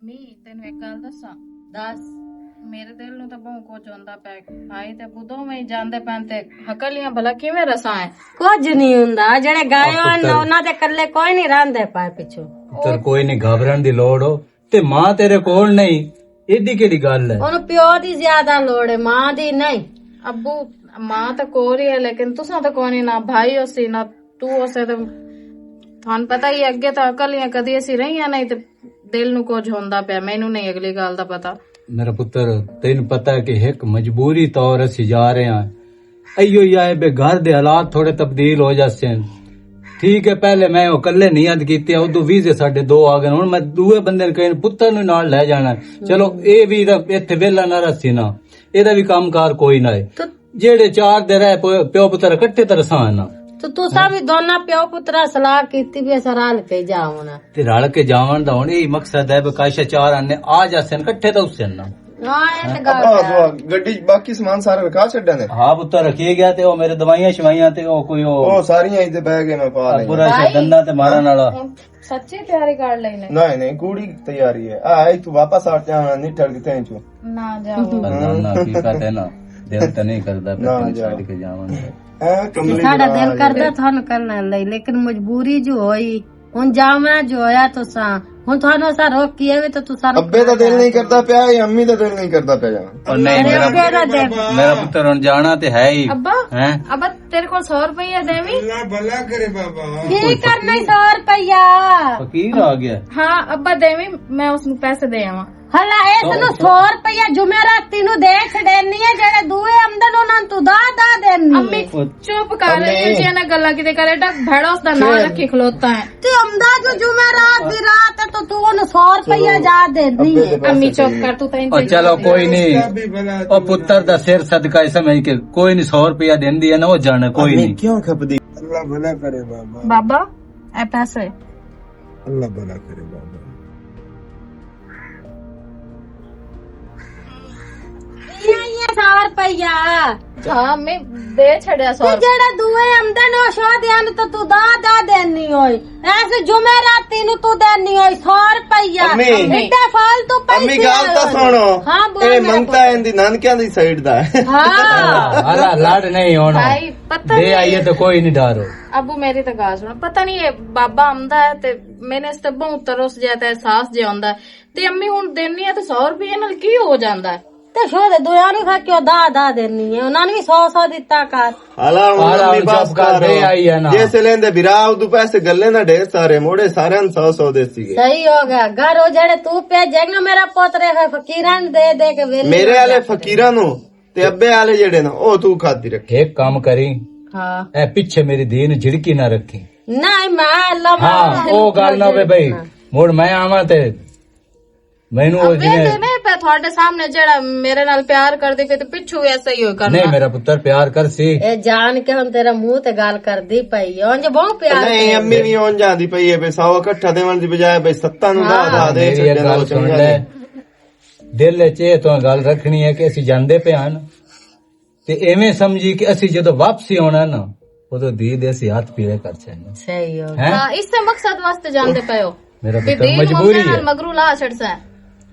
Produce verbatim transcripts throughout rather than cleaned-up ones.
می، تینوں ایک گل دساں؟ دس۔ میرے دل نوں تاں بہوں کچھ ہوندا پیا۔ بھائی تے ابو دوویں جاندے پین تے ہکلیاں بھلا کیویں رساں ہے؟ کچھ نہیں ہوندا، جڑے گائے ہن، انہاں دے کلے کوئی نہیں رہندے پائے پچھوں۔ پتر، کوئی نہیں گھبرن دی لوڑ ہو، تے ماں تیرے کول نہیں، ایڈی کیڑی گل ہے؟ اونوں پیو دی زیادہ لوڑ ہے، ماں دی نہیں۔ ابو، ماں تاں کول ہی ہے، لیکن تساں تاں کوئی نہیں، نہ بھائی ہوسی، نہ تو ہوسے تے تھانوں پتہ ہی اگے تاں ہکلیاں کدی اسی رہیاں نہیں تے دل نوں کچھ ہوندا پیا، مینوں نہیں اگلی گل دا پتہ۔ میرا پتر، تینوں پتہ ہے کہ ایک مجبوری طور اسی جا رہے ہیں۔ ایو ہی آئے بے گھر دے حالات تھوڑے تبدیل ہو جاسے ہیں۔ ٹھیک ہے، پہلے میں او کلے نیت کیتی، ادو ویزے ساڈے دو آ گئے۔ ہن میں دوے بندے نوں کہیں پتر نوں نال لے جانا ہے۔ چلو، اے بھی ایتھے ویلا نہ رسی نا، اے دا بھی کام کار کوئی نہ ہے۔ جیڑے چار دے رہ پو-، پیو پتر اکٹھے تے رساں نا۔ تو تساں بھی دونوں پیو پترا صلاح کیتی بھی اساں رل کے جاونا۔ تے رل کے جاون دا ہن اے مقصد ہے بھی کاشا چار آنے آ جاسن اکٹھے تے اسن نا۔ ہاں، اے تے گل ابا، ہے۔ دعا، گڈی باقی سامان سارا رکھا چھڈیا نے؟ ہاں پتر، رکھیے گیا تے او میرے دوائیاں شوائیاں تے او کوئی او او ساریاں ایتھے بہ گئے، میں پا لئی۔ برا شا دندا تے مارن والا۔ سچی تیاری کر لئی نے؟ نہیں، نہیں، کوڑی تیاری ہے۔ آ، ایتھوں واپس آ جانا، نہیں ٹھڑ کے تھیں چوں۔ نہ جاؤ۔ اللہ نہ، حقیقت ہے نا، دل تے نہیں کردا پیا نہ تینوں جاؤ۔ چھڈ کے جاواں۔ اے کملی ساڈا دل کردا تھانوں کرنا لئی، لیکن مجبوری جو ہوئی، ہن جاونا جو ہویا تساں، ہن تھانوں اساں روک کیے وی تے تساں روک ابے دا دل نہیں کردا پیا، اے امی دا دل نہیں کردا پیا جانا۔ او نہیں، میرا، ابے دا دل۔ میرا پتر ہن جانا تے ہے ہی۔ ابا، ہیں؟ ابا، تیرے کول سو روپیہ دیویں؟ اللہ بھلا کرے بابا۔ کی کرنا ای سو روپیہ؟ فقیر آ گیا۔ ہاں، ابا دیویں، میں اس نوں پیسے دے آواں۔ ہلا، اس نوں سو روپیہ جمعہ راتی نوں دے چھڑینی ہے، جڑے دوئے آمدن انہاں نوں تو دا دا دینی امی، ہے۔ چپ کر، امی۔ ایہو جیاں نہ گلاں کیتے کرے، ڈک بھڑا اس دا ناں رکھی کھلوتا ہے۔ تے آمدا جو جمعہ رات دی رات ہے تو تو انہوں سو روپیہ جا دینی ہے۔ امی چپ کر، تو تین او چلو کوئی نہیں۔ او پتر دا سر صدقہ ہے، سمجھ کے کوئی نہیں، سو روپیہ دیندی ہے نا، وہ جانا کوئی نہیں۔ کیوں کھپدی؟ اللہ بھلا کرے بابا۔ بابا، اے پیسے۔ اللہ بھلا کرے بابا۔ یہ سو روپیہ۔ ہاں، میں دے چھڑیا سو۔ تے جڑا دوئے آمدن ہو شو دیاں نوں تو تو دا دا دینی ہوئی۔ ایسے جمعہ راتی نوں تو دینی ہوئی سو روپیہ۔ امی۔ ایڈا فالتو پیسے امی، گل تاں سنو۔ ہاں، بول اے میرا منگتا پتر۔ ہے اندی نانکیاں دی سائیڈ دا ہے۔ ہاں۔ ہلا، لڑ نہیں ہونا۔ بھائی، پتہ دے نہیں۔ آئیے تو کوئی نہیں ڈر ہو۔ ابو، میری تاں گل سنو، پتہ نہیں اے بابا آمدا ہے تے میں نے اس تے بہت ترس جیا تے احساس جیا ہوندا ہے۔ تے امی ہن دینی ہے تے سو روپے نال کی ہو جاندا ہے؟ تے شو دے دویاں نوں کھا کیوں دا دا دینی ہے؟ انہاں نوں وی سو سو دتا کر۔ حالا ہن امی بس کر۔ جس لیندے بھرا ادو پیسے گلے نہ ڈھیر سارے موڑے سارے ہن سو سو دے سی گئے۔ صحیح ہو گیا۔ گھر او جڑے تو پہ جنگ میرا پوترے ہے فقیراں نوں دے دے کے ویلے میرے والے فقیراں نوں تے ابے والے جڑے نا، او تو کھادی رکھی۔ ایک کام کری، ہاں۔ اے پیچھے میری دھی نوں جھڑکی نہ رکھی۔ نہیں، میں اللہ ہاں، معاف او گل نہ ہوے بھائی۔ مڑ میں آواں تے مینوں او ابے جویں تے نہیں پہ تھوڑے سامنے جڑا میرے نال پیار کردی پئی تے پچھو ایسا ہی ہوئے کرنا۔ نہیں، میرا پتر پیار کر سی۔ اے جان کے ہن تیرا منہ تے گل کردی پئی ہے، اونج بہت پیار نہیں، کرے۔ امی بھی اونج آندی پئی ہے، بے سو اکٹھا دیون دی بجائے بے ستاں نوں دا ہاں۔ دا دے میری ایک گل سن لے۔ دل وچ اے تو گل رکھنی ہے کہ اسی جاندے پے ہن تے ایویں سمجھی کہ اسی جدوں واپسی آنا نا، ادوں دی دے اسی ہاتھ پیڑے کر چھڑنے۔ صحیح ہو۔ ہیں؟ ہاں، اس تے مقصد واسطے جاندے پے ہو۔ میرا پتر مجبوری ہے۔ مگرو لا چھڑسا ہے۔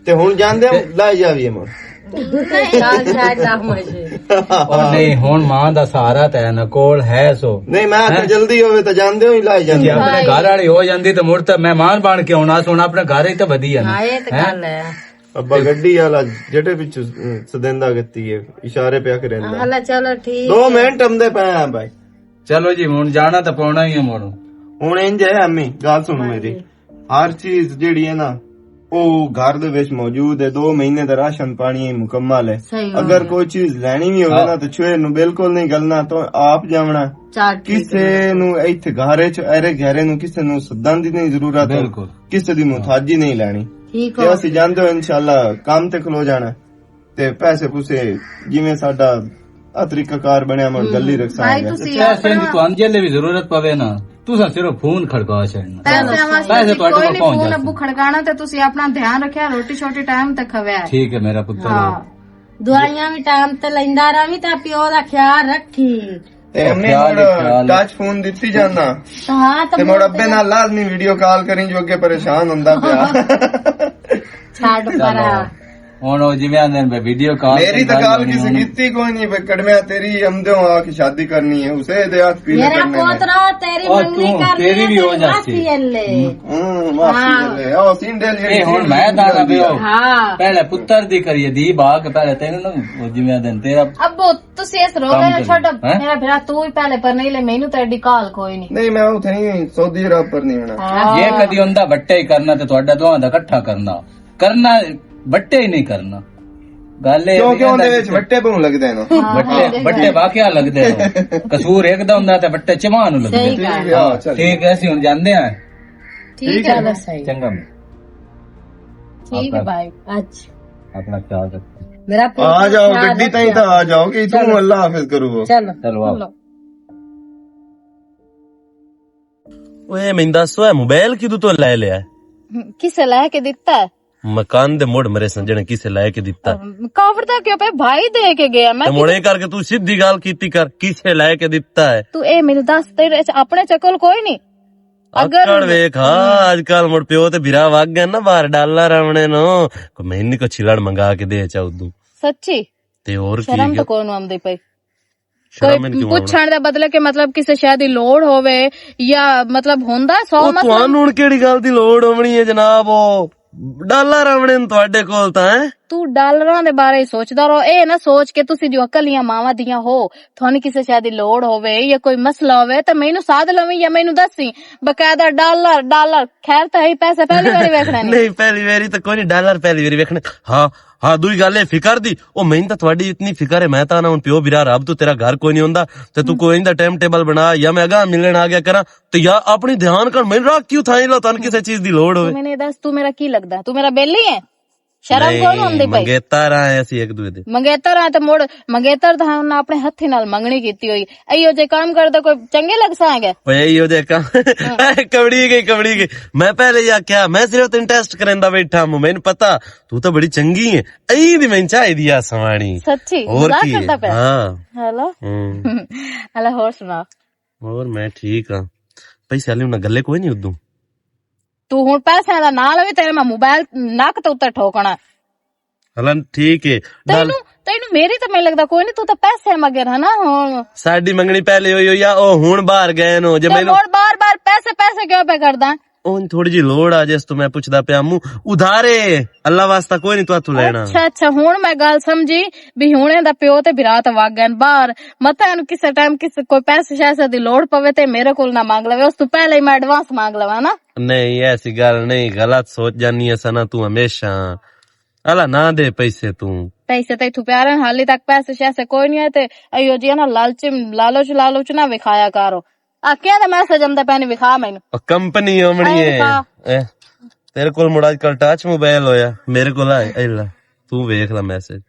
تے ہن جاندے ہو، لا جاوی ہے مڑ۔ نہیں۔ اور نہیں، ہن ماں دا سہارا تے ہے نا، کول ہے سو۔ نہیں، میں آکھیا جلدی ہوے تے جاندے ہو ہی لا جاندے۔ جی، اپنے گھر والی ہو جاندی تے مڑ تے مہمان بن کے آنا سو، اپنے گھر ہی تے ودی ہے نا۔ ہاں، اے تے گل ہے۔ ابا گڈی والا جٹے پچھو سدیندا گتی ہے، اشارے پیا کریندا۔ ہلا چلو ٹھیک دو ہے۔ منٹ آمدے پے ہیں بھائی۔ چلو جی، ہن جانا تے پونا ہی ہے مڑ۔ ہن انج ہے امی، گل سن میری۔ ہر چیز جیڑی ہے نا، او گھر دے وچ موجود ہے، دو مہینے دا راشن پانی مکمل ہے۔ صحیح ہو اگر گیا۔ کوئی چیز لینی بھی ہوے نا، ہاں۔ تے چھوہر نو بالکل نہیں گلنا، تو آپ جاونا۔ چل ٹھیک ہے۔ کسے نو ایتھے گھر وچ ایرے گھرے نو کسے نو سدن دی نہیں ضرورت۔ بالکل۔ کسے دی محتاجی نہیں لینی۔ ٹھیک تے ہو۔ اسی جاندے ہو انشاءاللہ کام تے کھلو جانا۔ تے پیسے پوسے جویں ساڈا آ طریقہ کار بنیا، میں گل ہی رکھساں بھائی، گا۔ تسی پیسے دی اپنا تہانوں جیلے بھی ضرورت پوے نا، تساں صرف فون کھڑکا چھڑنا۔ پیسے واسطے پیسے تہاڈے کوئی کول نہیں، پہنچ فون جاندے۔ ابو کھڑکانا تے تسی اپنا دھیان رکھیا، روٹی شوٹی ٹائم تے کھویا ہے۔ ٹھیک ہے میرا پتر۔ ہاں۔ دعائیاں بھی ٹائم تے لیندا رہویں تے پیو دا خیال رکھی۔ تے امی خیال مڑ ہے، خیال ہے۔ ٹچ فون دتی جانا۔ ہاں، تے تے مڑ مڑ ابے تے نال لازمی ویڈیو کال کریں جو اگے پریشان ہوندا پیا۔ چھڈ پرا۔ ہن او جویں آندے نے، ویڈیو کال میری تے گل کسی کیتی کوئی نہیں، بھئی کڑمیا تیری امدے ہو آ کے شادی کرنی ہے، اسے دے ہاتھ پیلے میرا کرنے نے۔ پوترا، تیری او منگنی تو، کرنی تیری ہے، بھی ہو تیری جاتی۔ ماسی ہے لے۔ ہوں، ماسی ہاں۔ ہے لے۔ او سین ڈیل اے ہن میں دانا پیو۔ ہاں۔ پہلے پتر دی کریے دی باغ، پہلے تینوں نہ، او جویں آندے نے، تیرا ابو، تسی اس رو کام گئے کرنا، چھوڑو۔ ہیں؟ میرا بھرا، تو ہی پہلے پر نہیں لے، مینوں تیری کال کوئی نہیں۔ نہیں، میں اتھے نہیں، سعودی عرب پر نہیں ہونا۔ ہاں۔ یہ کدی ہوندا بٹے ہی کرنا تے تہاڈا دوہاں دا اکٹھا کرنا۔ کرنا، بٹے ہی نہیں کرنا۔ گل اے کیوں، کیوں دے وچ بٹے بہوں لگدے نے؟ ہاں، بٹے، ہاں، بٹے واقعہ لگدے نے۔ قصور ایک دا ہوندا تے بٹے چواں نوں لگدے صحیح نے۔ گل۔ ٹھیک ہے، ہاں، چل۔ ٹھیک ہے، اسی ہن جاندے ہیں۔ ٹھیک ہے۔ چلو صحیح۔ چنگا میں۔ ٹھیک ہے بھائی۔ اچھا۔ اپنا خیال رکھو۔ میرا پوت آ جاؤ، خیال گڈی تائیں رکھیا۔ تاں آ جاؤ کہ توں اللہ حافظ کرو۔ چلو۔ چلو آؤ۔ اوئے، مینوں دس، اوئے موبائل کدوں تو لے لیا ہے؟ کسے لے کے دتا ہے؟ مکان دے مڑ مرے سن جنے کسے لے کے دتا۔ کافر دا کیوں پہ بھائی دے کے گیا؟ میں تے مڑے کر کے تو سیدھی گل کیتی کر، کسے لے کے دتا ہے؟ تو اے مینوں دس، تیرے اچ اپنے چکل کوئی نہیں؟ اگر اکڑ ویکھ، ہاں، اج کل مڑ پیو تے بھرا وگ گئے نا باہر، ڈالر آونے نو، کوئی مہینے کو چھلڑ منگا کے دے چا ادو۔ سچی؟ تے اور کی شرم تو کیا؟ کون نوں آمدی پئی؟ شرم کوئی کیوں آونا؟ پچھن دا بدلے کہ مطلب کسے شے دی لوڑ ہووے یا مطلب ہوندا سو او مسئلہ۔ تانوں ہن کیڑی گل دی لوڑ ہونی ہے جناب؟ او ڈالر آونے نے تہاڈے کول تاں، ہیں؟ تو ڈالراں دے بارے ہی سوچدا رہو، اے نہ سوچ کہ تسی جو اکلیاں ماواں دیاں ہو، تھانوں کسے شے دی لوڑ ہووے یا کوئی مسئلہ ہووے تے مینوں ساتھ لویں یا مینوں دسی۔ باقاعدہ ڈالر، ڈالر، خیر تے ہی پیسے پہلی واری ویکھنے نے۔ نہیں، پہلی واری تے کوئی نہیں، ڈالر پہلی واری ویکھنے۔ ہاں، ہاں، دوئی گل اے فکر دی، او مینوں تاں تہاڈی اتنی فکر ہے، میں تاں نہ ہن پیو بھرا رب تو تیرا گھر کوئی نہیں ہوندا، تے تو کوئی ایندا ٹائم ٹیبل بنا یا میں اگاں ملن آ گیا کراں، تے یا اپنی دھیان کر مینوں رکھ کیوں تھائی لو تن کسے چیز دی لوڑ ہووے۔ میں نے دس، تو میرا کی لگدا؟ تو میرا بیلی ہے؟ شرم نہیں، کون ہوندی پئی؟ منگیتر آئے اسی ایک دوے دے۔ منگیتر آئے تے مڑ، منگیتر تاں انہاں اپنے ہتھی نال منگنی کیتی ہوئی۔ ایہو جے کام کردا کوئی چنگے لگ ساں گے؟ اوئے، ایہو جے کام۔ ہاں۔ اے، کبڑی گئی، کبڑی گئی۔ میں پہلے ہی آکھیا، میں صرف تینوں ٹیسٹ کریندا بیٹھا ہوں، مینوں پتا، تو تاں بڑی چنگی ہے۔ ایں دی میں چاہیدی آ سوانی۔ سچی؟ اور مذاق کی ہے؟ کردا پیا؟ ہاں۔ ہیلو؟ ہوں۔ ہیلو، ہور سنا؟ اور میں ٹھیک ہاں۔ پیسے والے انہاں گلے کوئی نہیں ادوں۔ تو ہن پیسے دا نال وی تیرے میں موبائل نک تے اتے ٹھوکنا۔ ہلن ٹھیک ہے۔ تینوں، تینوں میری تے میں لگدا کوئی نہیں، تو تے پیسے مگر ہے نا ہن۔ ساڈی منگنی پہلے ہوئی ہوئی آ، او ہن باہر گئے نو، جے تے مینوں مڑ بار بار پیسے، پیسے کیوں پہ کردا؟ اون تھوڑی جی لوڑ آ جس تو میں پوچھدا پیا مو، ادھارے، اللہ واسطہ کوئی نہیں تو ہتھوں لینا۔ اچھا، اچھا، ہن میں گل سمجھی، بھی ہن ایندا پیو تے بھرا تے وگ گئے باہر، مت اینوں کسے ٹائم کسے کوئی پیسے شیسے دی لوڑ پوے تے میرے کول نہ مانگ لوے، اس تو پہلے ہی میں ایڈوانس مانگ لواں نا۔ نہیں، ایسی گل نہیں، غلط سوچ جانی ہے سنا تو ہمیشہ۔ الا نہ دے پیسے تو۔ پیسے تے تو پیارے نے، حالی تک پیسے شیسے کوئی نہیں ہے تے ایو جی نا لالچ، لالچ، لالچ نہ وکھایا کرو۔ آ کیا دے میسج آندے پے نے، وکھا مینوں۔ او کمپنی آمنی اے ہے۔ وکھا۔ اے، تیرے کول مڑ اج کل ٹچ موبائل ہویا، میرے کول آئے، اے لا، تو ویکھ لا میسج۔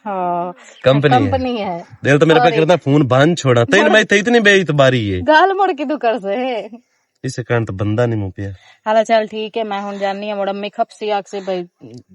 ہاں، کمپنی ہے۔ کمپنی ہے۔ دل تو میرا پہ سوری۔ کردا فون بند چھوڑا۔ تین مڑ میں اتنی بے اعتباری ہے۔ گل مڑ کدوں کر سے؟ اس کارن تو بندہ نہیں مو پیا۔ ہالا چل ٹھیک ہے، میں ہن جانی ہاں، مڑ امی کھپسی آکھسی بھائی۔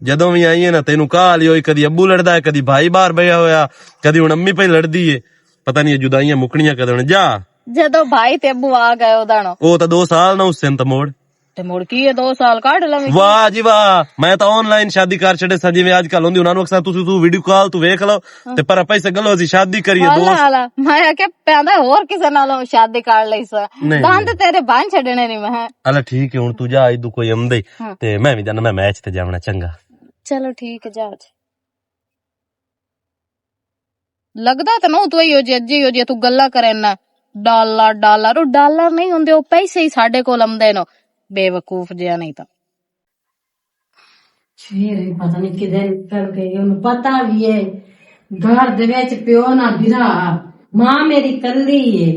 جدوں وی آئی ہے نا، تینوں کال ہی ہوئی، کدی ابو لڑدا ہے، کدی بھائی باہر بیا ہویا، کدی ہن امی پہ لڑدی ہے۔ پتہ نہیں یہ جدائیاں مکنیاں کدوں نے۔ جا۔ جدوں بھائی تے ابو آ گئے اوداں نو۔ او تاں دو سال نہ اس سن تے موڑ۔ تے موڑ کی ہے دو سال کڈ لویں؟ واہ جی واہ، میں تاں آن لائن شادی کر چھڈے ساں، جویں اج کل ہوندی، انہاں نوں اکثر تسی تو ویڈیو کال تو ویکھ لو، ہاں۔ تے پر پیسے گلو اسی شادی کریے ہالا، دوست۔ ہالا، میں آکھیا پیندا ہور کسے نال شادی کر لئی سا۔ نہیں۔ دند تیرے بن چھڈنے نہیں میں۔ الا ٹھیک ہے، ہن تو جا، ادو کوئی امدے۔ ہاں۔ تے میں وی جانا، میں میچ تے جاونا، چنگا۔ چلو ٹھیک ہے، جا۔ لگدا تے نہ تو ایہو جے، اجے ایہو جے تو گلا کرے نا، ڈالر، ڈالر، او ڈالر نہیں ہوندے، او پیسے ہی ساڈے کول آمدے نو، بے وقوف جیا نہیں تاں۔ شیر ہی پتہ نہیں کدے نکل گئی، انہوں پتہ بھی ہے، گھر دے وچ پیو نہ بھرا، ماں میری کلی ہے۔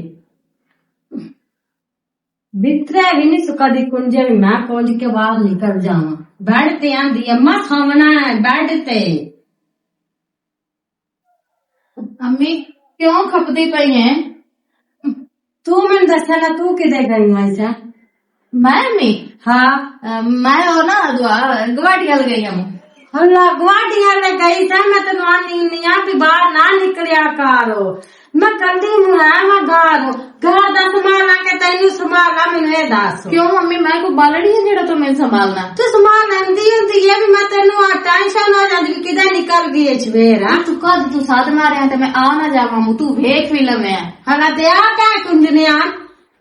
بسترے بھی نہیں سکا دی کنجے بھی میں پہنچ کے باہر نکل جاواں۔ بیڈ تے آندی، اماں سونا ہے بیڈ تے۔ امی، کیوں کھپدی پئی ہے؟ تو مینوں دسیا نا، تو کدے گئی ہوئی سا؟ میں امی؟ ہاں۔ اہ، میں او نا، دعا، گواڈی ول گئی ہوں۔ اللہ گواڈیاں لے گئی سا، میں تینوں آنی ہونی آ بھی باہر نہ نکلیا کر۔ میں کلی ہوں، ہے میں گھر، گھر دا سنبھالاں کہ تینوں سنبھالاں، مینوں اے دس۔ کیوں ممی، میں کوئی بالڑی ہاں جیڑا تو میں سنبھالنا؟ تو سنبھال لیندی ہوندی اے، بھی میں تینوں آ ٹینشن ہو جاندی کہ کدے نکل گئی اے سویر، ہاں؟ تو کد تو ساتھ مارے تے میں آ نہ جاواں، تو ویکھ وی لویں۔ ہلا تے آ کیا کنجنے آ؟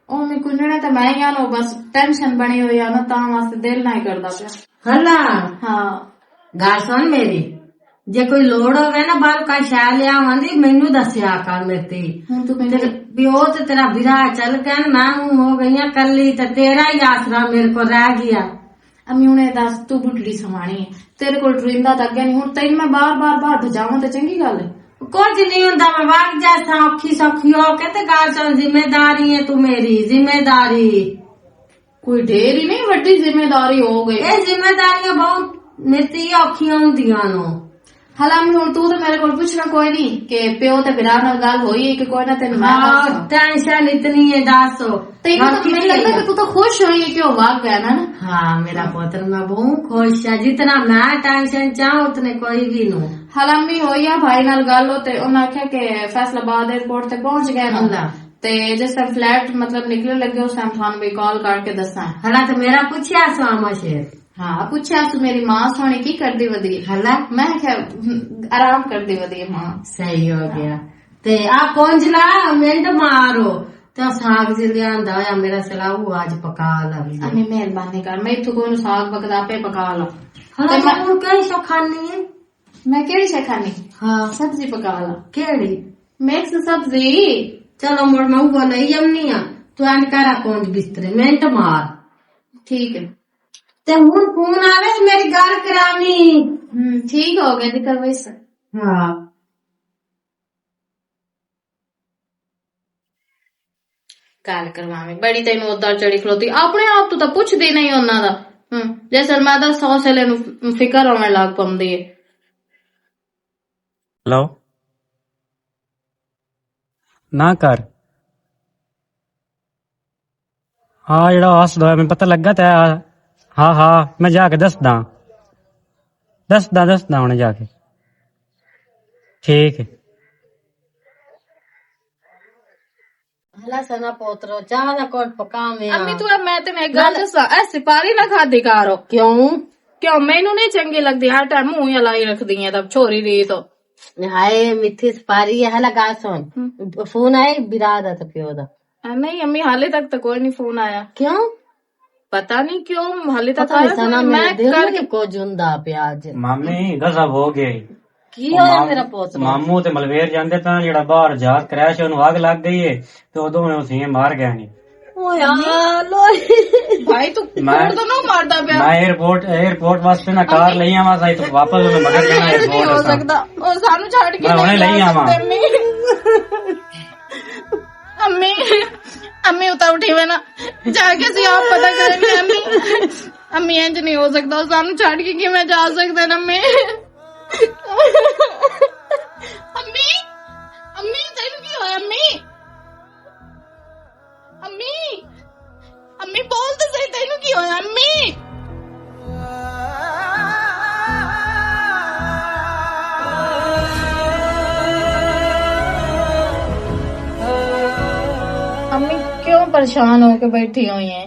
او میں کنجنے تے میں ہی آ لو، بس ٹینشن بنی ہوئی آ نا، تاں واسطے دل نہ ہی کردا پیا۔ ہلا۔ ہاں۔ گل سن میری، جے کوئی لوڑ ہووے نا، باہر کا شے لیا آوندی، مینوں دسیا کر میری۔ ہن تو کہندی تے پیو تے تیرا برا چل گیا نا، میں ہوں ہو گئی ہاں کلی، تے تیرا ہی آسرا میرے کو رہ گیا۔ امی ہن اے دس، تو بڈڑی سمانے، تیرے کول ٹریندا تک گیا نہیں، ہن تین میں بار بار باہر بھجاواں تے چنگی گل ہے؟ کچھ نہیں ہوندا، میں وگ جاساں اوکھی سوکھی ہو کے، تے گل سن، ذمہ داری ہے تو میری ذمہ داری۔ کوئی ڈھیر ہی نہیں، وڈی ذمہ داری ہو گئی۔ اے ذمہ داریاں بہت میرے تے ہی اوکھیاں ہوندیاں نو۔ حالانکہ ہن تو تے میرے کول پوچھنا کوئی نہیں کہ پیو تے بھرا نال گل ہوئی ہے کہ کوئی نہ، تینوں میں ہاں، دساں۔ ٹینشن اتنی ہے، دس۔ تینوں تو باقی مینوں لگدا ہے کہ تو تو خوش ہوئی ہے کہ وہ وگ گیا نا۔ ہاں، میرا پتر، میں بہت خوش ہاں۔ جتنا میں ٹینشن چاہوں، اتنے کوئی بھی نو۔ حالانکہ ہوئی آ بھائی نال گل، ہو تے انہاں آکھیا کہ فیصل آباد ایئرپورٹ تے پہنچ گئے نا۔ اللہ۔ تے جس ٹائم فلائٹ مطلب نکلن لگے، اس ٹائم تھانوں بھی کال کر کے دساں۔ حالانکہ میرا پوچھیا سو آما شیر۔ ہاں، پوچھیا سو میری ماں سوہنی کی کردی ودی؟ ہلا؟ میں کیا، ہم، آرام کردی ودی ہے ماں۔ صحیح ہو گیا۔ تے آ کونجلا منڈ مارو، تے ساگ جے لیاندا ہویا میرا سلاؤ آج پکا لو۔ امی مہربانی کر، میں اتھوں کوئی نوں ساگ پکدا پے پکا لو۔ ہلا، تے میں توں کہیں شکھانی ہے؟ میں کیڑی شکھانی؟ ہاں۔ سبزی پکا لو۔ کیڑی؟ مکس سبزی۔ چلو مڑ میں وہ لئی آمنی آ۔ تو اینڈ کرا کونج بسترے، منٹ مار۔ ٹھیک ہے۔ تے ہن فون آوے میری گل کرانی۔ ہم، ٹھیک ہو گیا جی، کروائی سا۔ ہاں۔ گل کرواویں، بڑی تینوں ادھر چڑھی کھلوتی، اپنے آپ تو تاں پچھدی نہیں انہاں دا۔ ہم، جیسے میں دساں اس ویلے نوں فکر ہونے لگ پوندی ہے۔ ہلو، نہ کر۔ ہاں، جڑا آس دا میں پتہ لگا تے، ہاں، ہاں، میں جا کے دسدا۔ دسدا، دسدا ہن جا کے۔ ٹھیک ہے۔ ہلا سنا پوترو، چاہ دا کوٹ پکا میں امی آ۔ تو میں تینے ایک گل دساں، اے سپاری نہ کھادی کارو۔ کیوں؟ کیوں؟ مینوں نہیں چنگی لگدی، ہر ٹائم منہ ہی لائی رکھدی ہے تب چھوری دی تو۔ ہائے، میٹھی سپاری ہے، ہلا گل سن۔ ہم۔ فون آئے برا دا تے پیو دا؟ آ، نہیں امی، حالے تک تو کوئی نہیں فون آیا۔ کیوں؟ پتہ نہیں کیوں، حالے تک پتہ نہیں آیا سنا، نہیں۔ میرے میں دل کر میں کے تو کچھ ہوندا پیا اج۔ مامی غضب ہو گیا۔ کی او ہویا مام-، میرا پوترا؟ ماموں تے ملویر جاندے تاں جڑا باہر جہاز کریش، اونوں اگ لگ گئی ہے تے اودوں میں اسی مار گیا نہیں۔ او یار، لوئی۔ بھائی، تو میں، کوڑ تو نہ ماردا پیا۔ میں ایئرپورٹ، ایئرپورٹ واسطے نہ کار امی، لئی آواں، سائی تو واپس میں مگر امی، جانا انج ایئرپورٹ نہیں ہو اساں۔ سکدا۔ او سانو چھڈ کے میں ہنے نہیں لئی جا آواں۔ سکدے، امی۔ امی، امی اتھا اٹھی وینا، جا کے سی آپ پتہ کریں گے، امی۔ امی، انج نہیں ہو سکدا، سانو چھڈ کے کیویں جا سکدے نے، امی؟ امی، امی، تینوں کی ہویا، امی؟ امی، امی، بول تے صحیح، تینوں کی ہویا، امی؟ امی، کیوں پریشان ہو کے بیٹھی ہوئی ہیں؟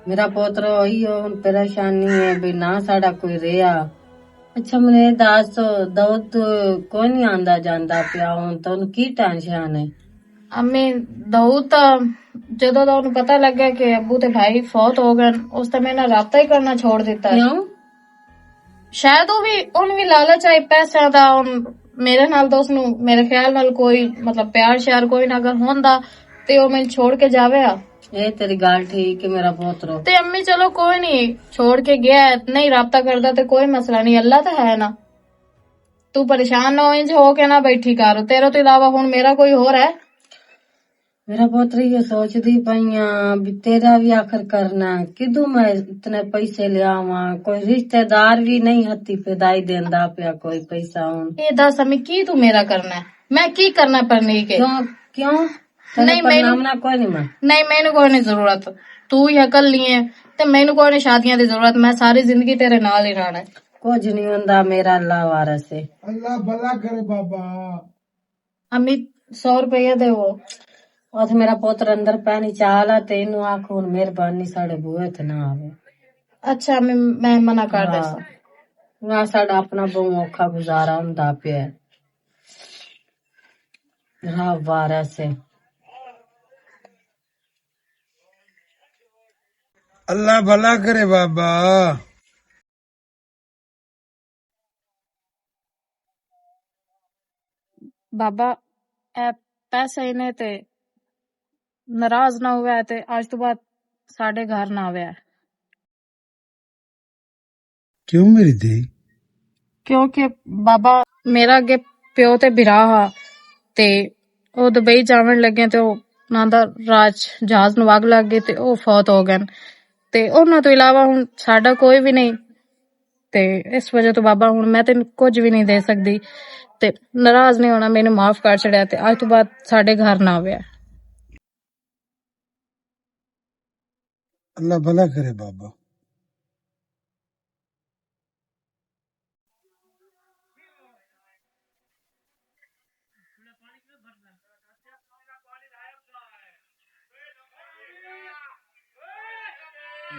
میرا پوترو، ایہو ہن پریشانی ہے بھی نہ ساڈا کوئی رہیا۔ اچھا، منے دس، داؤد کوئی نہیں آندا جاندا پیا، ہن تانوں کی ٹینشن ہے؟ امی، داؤد تاں جدوں دا اونوں پتہ لگا کہ ابو تے بھائی فوت ہو گئے، اس تے میں نال رابطہ ہی کرنا چھوڑ دیتا۔ کیوں؟ شاید وہ بھی، ان بھی لالچ آئی پیسے دا، ان میرے نال تو اس نوں، میرے خیال نال کوئی، مطلب، پیار شیار کوئی نہ اگر ہوندا، تے او میں چھوڑ کے جاوے آ۔ اے تیری گل ٹھیک ہے، میرا پوترو۔ تے امی، چلو کوئی نہیں، چھوڑ کے گیا ہے، نہیں رابطہ کردا تے کوئی مسئلہ نہیں، اللہ تے ہے نا۔ تو پریشان نہ ہو، انج ہو کے نہ بیٹھی کر، تیرے تو علاوہ ہن میرا کوئی ہور ہے؟ میرا پوترو، یہ سوچدی پئی آں بھی تیرا بھی آخر کرنا ہے، کدوں میں اتنے پیسے لے آواں؟ کوئی رشتہ دار بھی نہیں ہتھی پیدائی دیندا پیا کوئی پیسہ ہن۔ اے دس امی، کی تو میرا کرنا ہے؟ میں کی کرنا پرنی کے؟ کیوں؟ کیوں؟ تیرے نہیں، مینوں پرنامنا کوئی نہیں میں۔ نہیں، مینوں کوئی نہیں ضرورت۔ تو ہی عقل نہیں ہے، تے مینوں کوئی نہیں شادیاں دی ضرورت، میں ساری زندگی تیرے نال ہی رہنا ہے۔ کچھ نہیں ہوندا، میرا اللہ وارث ہے۔ اللہ بھلا کرے بابا۔ امی، سو روپیہ دے وہ۔ اتھ میرا پوتر اندر پہنی چال آ تے اینوں آکھ ہن مہربانی ساڈے بوئے تے نہ آوے۔ اچھا، میں، میں منع کر دیساں۔ نہ ساڈا اپنا بہوں اوکھا گزارا ہوندا پیا ہے۔ رب وارث ہے۔ اللہ بھلا کرے بابا۔ بابا، اے پیسے ہی نے تے ناراض نہ ہوئے تے اج تو بعد ساڈے گھر نہ آوے۔ کیوں میری دھی؟ کیونکہ بابا، میرا اگے پیو تے بھرا ہا تے او دبئی جاون لگے تے او انہاں دا راج جہاز نوں اگ لگ گئی تے او فوت ہو گئے۔ تے انہاں تو علاوہ ہن ساڈا کوئی بھی نہیں۔ تے اس وجہ تو بابا ہن میں تینوں کچھ بھی نہیں دے سکدی۔ تے ناراض نہیں ہونا، مینوں معاف کر چھڑیا تے اج تو بعد ساڈے گھر نہ آویا۔ اللہ بھلا کرے بابا۔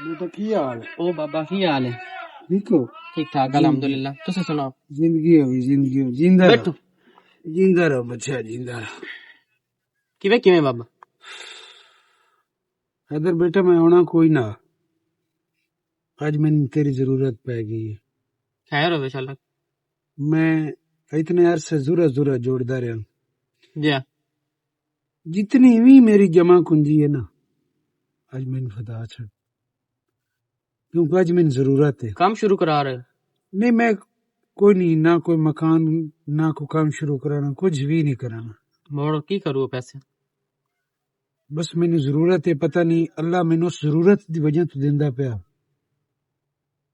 بیٹا، کی حال ہے؟ او بابا، کی حال ہے؟ ٹھیک ہو؟ ٹھیک ٹھاک، الحمدللہ۔ تسی سناؤ؟ زندگی ہوئی، زندگی ہوئی، زندہ رہو۔ بیٹھو۔ زندہ رہو بچہ، زندہ رہو۔ کیویں، کیویں بابا؟ حیدر بیٹا، میں آنا کوئی نہ۔ اج مینوں تیری ضرورت پے گئی ہے۔ خیر ہوے شالا۔ میں اتنے عرصے زورا زورا جوڑدا رہیا۔ جی۔ جتنی بھی میری جمع کنجی ہے نا، اج مینوں خدا چھڑ۔ کیونکہ اج مینوں ضرورت ہے۔ کام شروع کرا رہے؟ نہیں، میں کوئی نہیں، نہ کوئی مکان، نہ کوئی کام شروع کرانا، کچھ بھی نہیں کرانا۔ موڑ کی کرو پیسے؟ بس مینوں ضرورت ہے، پتہ نہیں اللہ مینوں اس ضرورت دی وجہ تو دیندا پیا۔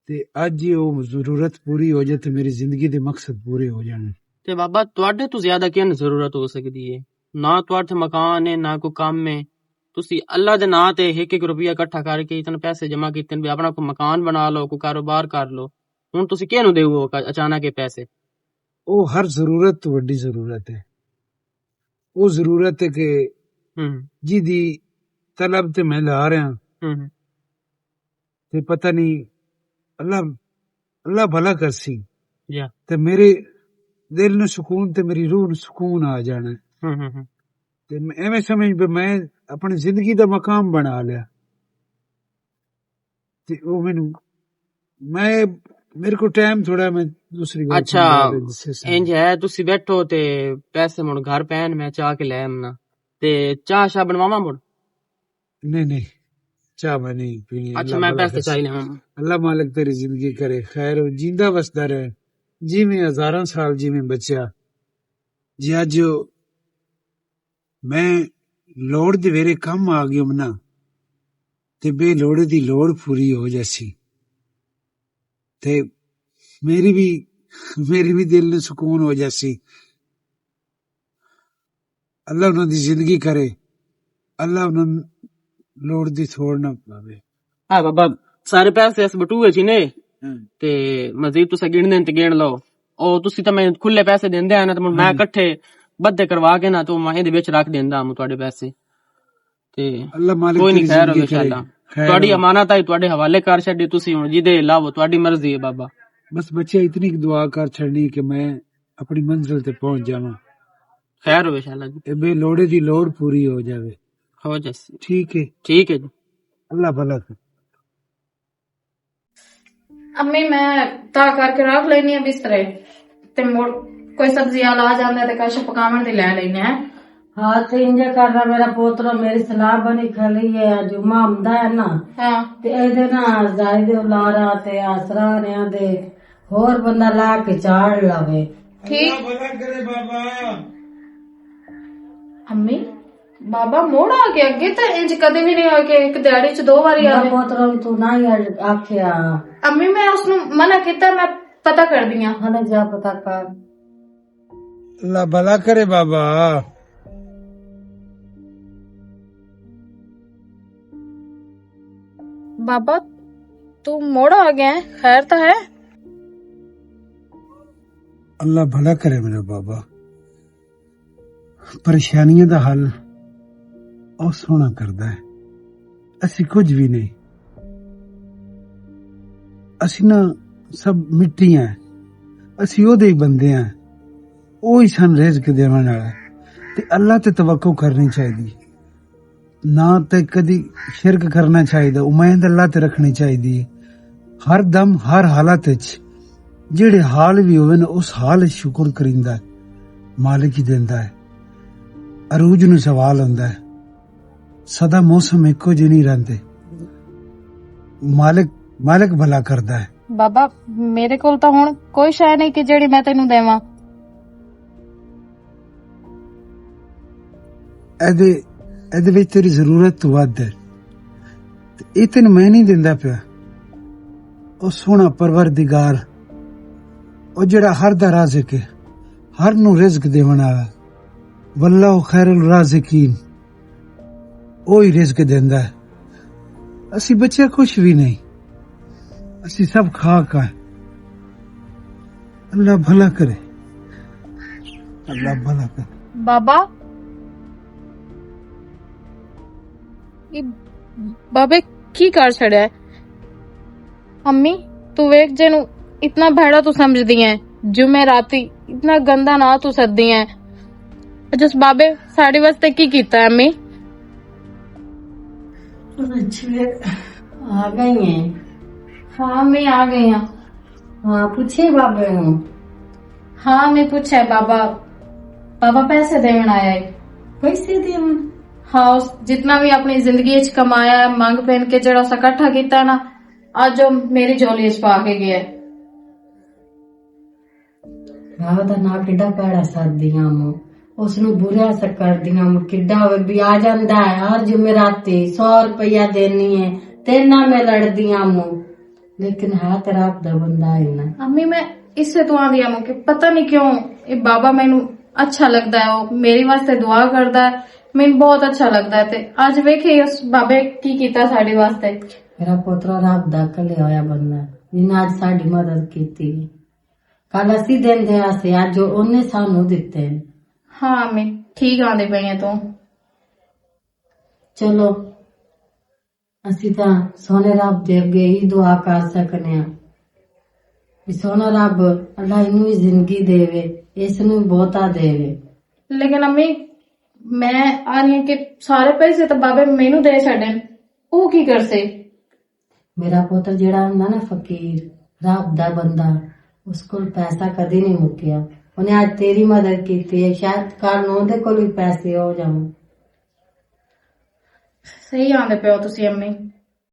تے اج یہ وہ ضرورت پوری ہو جائے تے میری زندگی دے مقصد پورے ہو جانے۔ تے بابا، تواڈے تو زیادہ کین ضرورت ہو سکدی ہے؟ نہ تواڈے تے مکان ہے، نہ کوئی کام ہے۔ تسی اللہ دے ناں تے ایک ایک روپیہ اکٹھا کر کے اتنے پیسے جمع کیتے نے، بھی اپنا کوئی مکان بنا لو، کوئی کاروبار کر لو۔ ہن تسی کینوں دیو اچانک یہ پیسے؟ او ہر ضرورت تو وڈی ضرورت ہے۔ او ضرورت ہے کہ ہوں۔ جی دی طلب تے میں لا رہا ہوں۔ تے پتہ نہیں، اللہ، اللہ بھلا کرسی۔ یا۔ تے میرے دل نوں سکون تے میری روح نوں سکون آ جانا ہے۔ ہوں، ہوں، ہوں۔ تے میں ایویں سمجھ بھی میں اپنی زندگی دا مقام بنا لیا۔ تے او مینوں، میں، میرے کو ٹائم تھوڑا، میں دوسری گل اچھا، سمجھا دے، جس سے انج ہے، تسی بیٹھو تے پیسے مڑ گھر پین، میں چاہ کے لے آمنا۔ تے چاہ شاہ بنواواں مڑ؟ نہیں، نہیں، چاہ میں نہیں پینی۔ اچھا، اللہ میں مالک پیسے چاہی لیواں۔ اللہ مالک تیری زندگی کرے خیر، جیندا وسدا رہے، جیویں ہزاراں سال جیویں بچیا۔ جی اج میں لوڑ دے ویرے کم آ گیا منا، تے بے لوڑے دی لوڑ پوری ہو جاسی، تے میری بھی، میری بھی دل نوں سکون ہو جاسی۔ اللہ انہاں دی زندگی کرے، اللہ انہاں نوں لوڑ دی تھوڑ نہ پاوے۔ ہاں بابا، سارے پیسے اس بٹوئے چ نے، ہاں۔ تے مزید تساں گن دین تے گن لو۔ او تسی تاں میں کھلے پیسے دیندے آ نا، تے ہن میں ہاں جی۔ اکٹھے بدھے کروا کے نا، تے میں ایندے وچ رکھ دیندا ہاں تہاڈے پیسے۔ تے اللہ مالک کوئی نہیں، تیری خیر زندگی ہوے کرے۔ انشاءاللہ۔ خیر تہاڈی ہوے۔ امانت آئی تہاڈے حوالے کر چھڈی، تسی ہن جی دے لاو، تہاڈی مرضی ہے بابا۔ بس بچے اتنی کُ دعا کر چھڈنی کہ میں اپنی منزل تے پہنچ جاواں۔ خیر ہوے انشاءاللہ جی۔ اے بے لوڑے دی لوڑ پوری ہو جاوے۔ ہو جاسی۔ ٹھیک ہے۔ ٹھیک ہے جی۔ اللہ بھلا کرے۔ امی، میں تا کر کے رکھ لینی آ بسترے، تے مڑ کوئی سبزی والا آ جاندا تے کچھ پکاون دی لے لینے آ۔ ہاں، تے انجے کر رہا میرا پوترا، میری سلاح بنی کھڑی ہے، جمعہ آمدا ہے نا۔ ہاں۔ تے اے دے نا زاہد اولارا تے آسرا نے دے ہور بندہ لا کے چاڑ لاوے۔ ٹھیک۔ اللہ بھلا کرے بابا۔ امی، بابا موڑ آ گیا، اگے تے انج کدے بھی نہیں ہویا کہ ایک دیہاڑی چ دو واری آوے۔ پوترا نوں تو نہ ہی آکھیا۔ امی، میں اس نوں منع کیتا، میں پتہ کر دیاں۔ ہاں، جا پتہ کر۔ اللہ بھلا کرے بابا۔ بابا، تو موڑ آ گیا ہے، خیر تو ہے؟ اللہ بھلا کرے میرا بابا۔ پریشانیاں دا حل او سونا کردا ہے۔ اسی کچھ بھی نہیں۔ اسی نا سب مٹی ہیں۔ اسی او دے بندے ہیں۔ او ہی سن رزق دیون والا ہے۔ تے اللہ تے توقع کرنی چاہیے۔ نہ تے کدی شرک کرنا چاہیے، امید اللہ تے رکھنی چاہیے۔ ہر دم، ہر حالت وچ، جڑے حال بھی ہوئے نا، اس حال وچ شکر کریندا ہے، مالک ہی دیندا ہے۔ عروج نو سوال ہوندا ہے، سدا موسم ایکو جے نہیں رہندے۔ مالک، مالک بھلا کردا ہے۔ بابا، میرے کول تاں ہن کوئی شے نہیں کہ جیڑی میں تینوں دیواں۔ ایدے ایدے وچ تیری ضرورت تو ودھ ہے۔ تے اے تینوں میں نہیں دیندا پیا۔ او سونا پروردگار، او جڑا ہر دا رازق ہے، ہر نوں رزق دیون والا، واللہ خیر الرازقین۔ اوہی رزق دیندا ہے۔ اسی بچے کچھ بھی نہیں، اسی سب کھا کا ہے۔ اللہ بھلا کرے، اللہ بھلا کرے۔ بابا، یہ بابے کی کر چھڑیا ہے؟ امی، تو ویکھ جے نوں اتنا بھڑا تو سمجھدی ہے، جمعے راتی اتنا گندا ناں تو سددی ہے۔ جس بابے ساڈے واسطے کی کیتا ہے امی؟ اچھا، آ گئی ہیں؟ ہاں، میں آ گئی ہاں۔ ہاں، پوچھے بابے نوں؟ ہاں، میں پوچھا ہے بابا۔ بابا پیسے دیون آیا ہے۔ پیسے دیون؟ ہاں، اس جتنا بھی اپنی زندگی وچ کمایا ہے، منگ پہن کے جڑا اس اکٹھا کیتا ہے نا، اج او میری جھولی وچ پا کے گیا ہے۔ واہ، دا نا کڈا پیڑا ساتھ دیاں مو۔ اس نو برا سا کر دیاں مو، کڈا وے بھی آ جاندا ہے ہر جمعے راتی، سو روپیہ دینی ہے، تیرے نال میں لڑدی آں مو۔ لیکن ہے تے رب دا بندہ ہے نا۔ امی، میں اسے تو آندی آں مو کہ پتہ نہیں کیوں یہ بابا مینوں اچھا لگدا ہے، وہ میرے واسطے دعا کردا ہے، مینوں بہت اچھا لگدا ہے۔ تے اج ویکھے اس بابے کی کیتا ساڈے واسطے۔ میرا پوترا رب دا کلیا ہویا بندہ ہے، جنہاں اج ساڈی مدد کیتی۔ کل اسی دن دے آسے، اج اونے سانوں دتے۔ ہاں امی، ٹھیک آندے پئے ہیں تو۔ چلو، اسی تاں سونے رب دے اگے ہی دعا کر سکنے ہاں کہ سونا رب اللہ اینوں ہی زندگی دے وے، اس نوں بہتا دے وے۔ لیکن امی، میں آ رہی ہوں کہ سارے پیسے تو بابے مینوں دے چھڈن، او کی کرسے؟ میرا پتر جڑا ہوندا نا فقیر، رب دا بندہ، اس کول پیسہ کدی نہیں مکیا۔ انہیں اج تیری مدد کیتی ہے، شاید کل نوں دے کول بھی پیسے ہو جاون۔ صحیح آندے پیو تسی امی۔